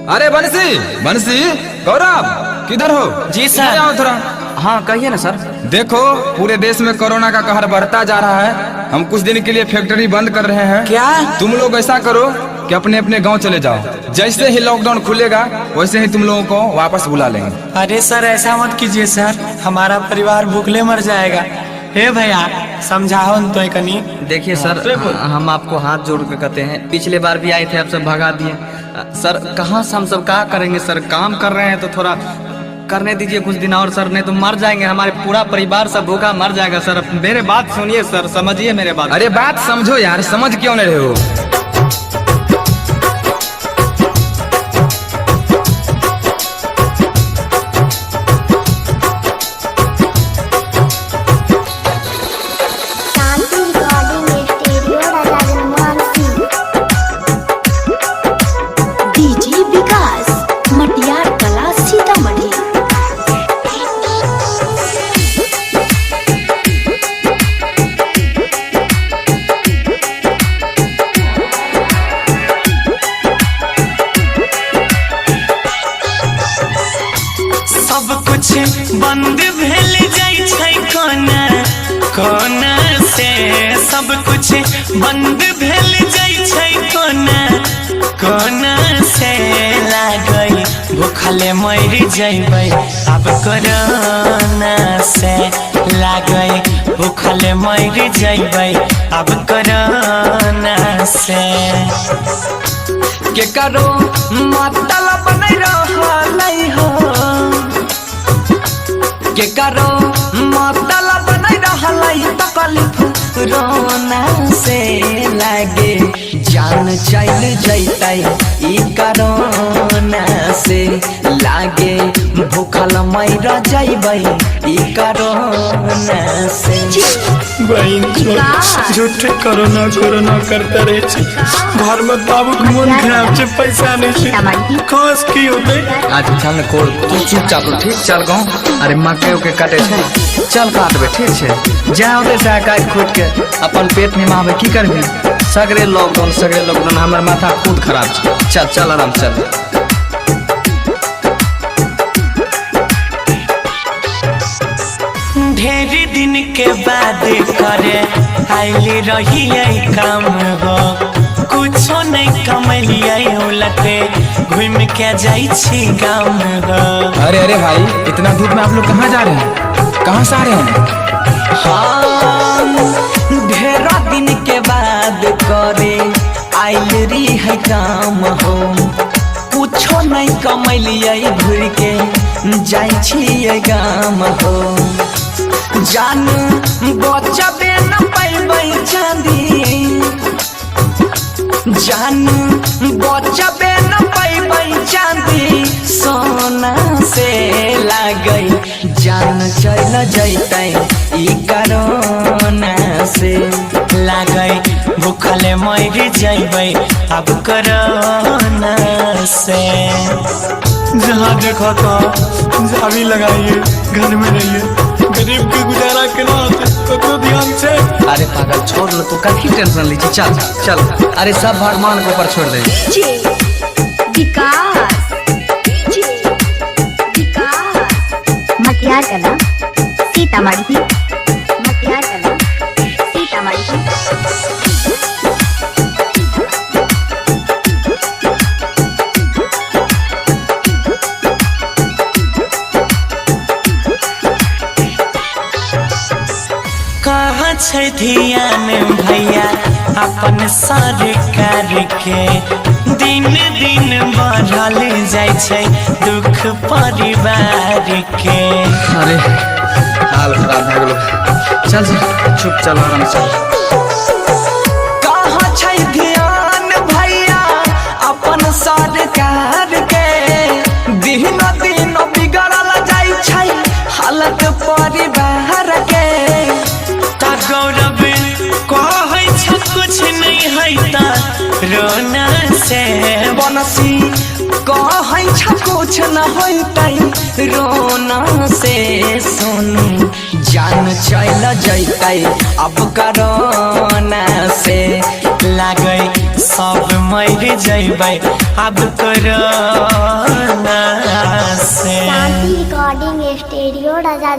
अरे बंसी, बंसी, गौरव किधर हो? जी सर। इधर आओ थोड़ा। हाँ कहिए ना सर। देखो पूरे देश में कोरोना का कहर बढ़ता जा रहा है। हम कुछ दिन के लिए फैक्ट्री बंद कर रहे हैं। क्या? तुम लोग ऐसा करो कि अपने अपने गांव चले जाओ। जैसे ही लॉकडाउन खुलेगा वैसे ही तुम लोगों को वापस बुला लेंगे। अरे सर ऐसा मत कीजिए सर, हमारा परिवार भूखले मर जाएगा। हे भैया समझाओ न तो कनी। देखिए सर, हम आपको हाथ जोड़ के कहते हैं, पिछले बार भी आए थे आप सब भगा दिए। सर कहाँ से हम सब क्या करेंगे सर? काम कर रहे हैं तो थोड़ा करने दीजिए कुछ दिन और सर, नहीं तो मर जाएंगे, हमारे पूरा परिवार सब भूखा मर जाएगा सर। मेरे बात सुनिए सर, समझिए मेरे बात। अरे बात समझो यार, समझ क्यों नहीं रहे हो? Shanti recording studio Raja Mohan Singh. DJ Vikas Matiyar Kala Sitamarhi. सब कुछ बंद भेल जाइ छै कोना कोना से, सब कुछ बंद भेल जाइ छै कोना कोना से, लागै भूखले मरि जइबै अब कोरोना से, लागै भूखले मरि जइबै अब कोरोना से। के करो मतलब नहीं रहलै हो, के करो मतलब नहीं रहलै तकलीफ रोना से, लागे जान चल जैतै ई करोना से, लागे भूखल मर जइबै ई करोना से। बहिन झूठे कोरोना कोरोना करते रहे छै, घर में बाबू के मन खराब छै, पैसा नहीं छै, खास की होते। आज चल ने कोर, तू चुपचाप रह, ठीक? चल गाँव। अरे मकई उके काटे छै, चल काटबे, ठीक छै? जा होते से काटि खूट के अपन पेट निमाबे, की करबी? सगरे लॉकडाउन सगरे लॉकडाउन, हमर माथा खुद खराब छै। चल चल आराम चल। ढेर दिन के बाद करे आइली रही काम हो, कुछो नहीं कमलिए उलटे घूम के जाइ छी गाम हो। अरे अरे भाई, इतना धूप में आप लोग कहाँ जा रहे हैं? कहाँ से आ रहे हैं? हाँ, ढेरा दिन के बाद करे आइल री है काम हो, कुछो नहीं कमैलिए घूर के जाइ छियै गाम हो। जान बचबे न पैबै चांदी, जान बचबे न पैबै चांदी सोना से, लागै जान चल जैतै ई करोना से, लागै भूखले मरि जइबै अब कोरोना से। जहाँ देखो तो जाली लगाइए, घर में रहिए, गरीब के गुजारा केना होतै ककरो ध्यान छै? अरे पागल छोड़ लो, तू कथी टेंशन ली छी? चल चल, अरे सब भगवान के ऊपर छोड़ दे। डीजे विकास, डीजे विकास मटियार कला सीतामढ़ी, मटियार कला सीतामढ़ी। कहाँ छै ध्यान भैया अपन सरकार के, दिन दिन बढ़ल जाइ छै दुख परिवार के। अरे हाल खराब भए गेलो। चल चल चुप चल आराम चल। कहाँ छै ध्यान भैया अपन सरकार के, दिन दिन बिगड़ल जाइ छै हालत परिवार के। ता गौरव कहै छ कुछ नहीं है ता रोना से, बनसी कहै छ कुछ न होइतै रोना से, सोनू जान चल जैतै अब करोना से, लागै सब मर जइबै अब कोरोना से। शांति रिकॉर्डिंग स्टूडियो राजा।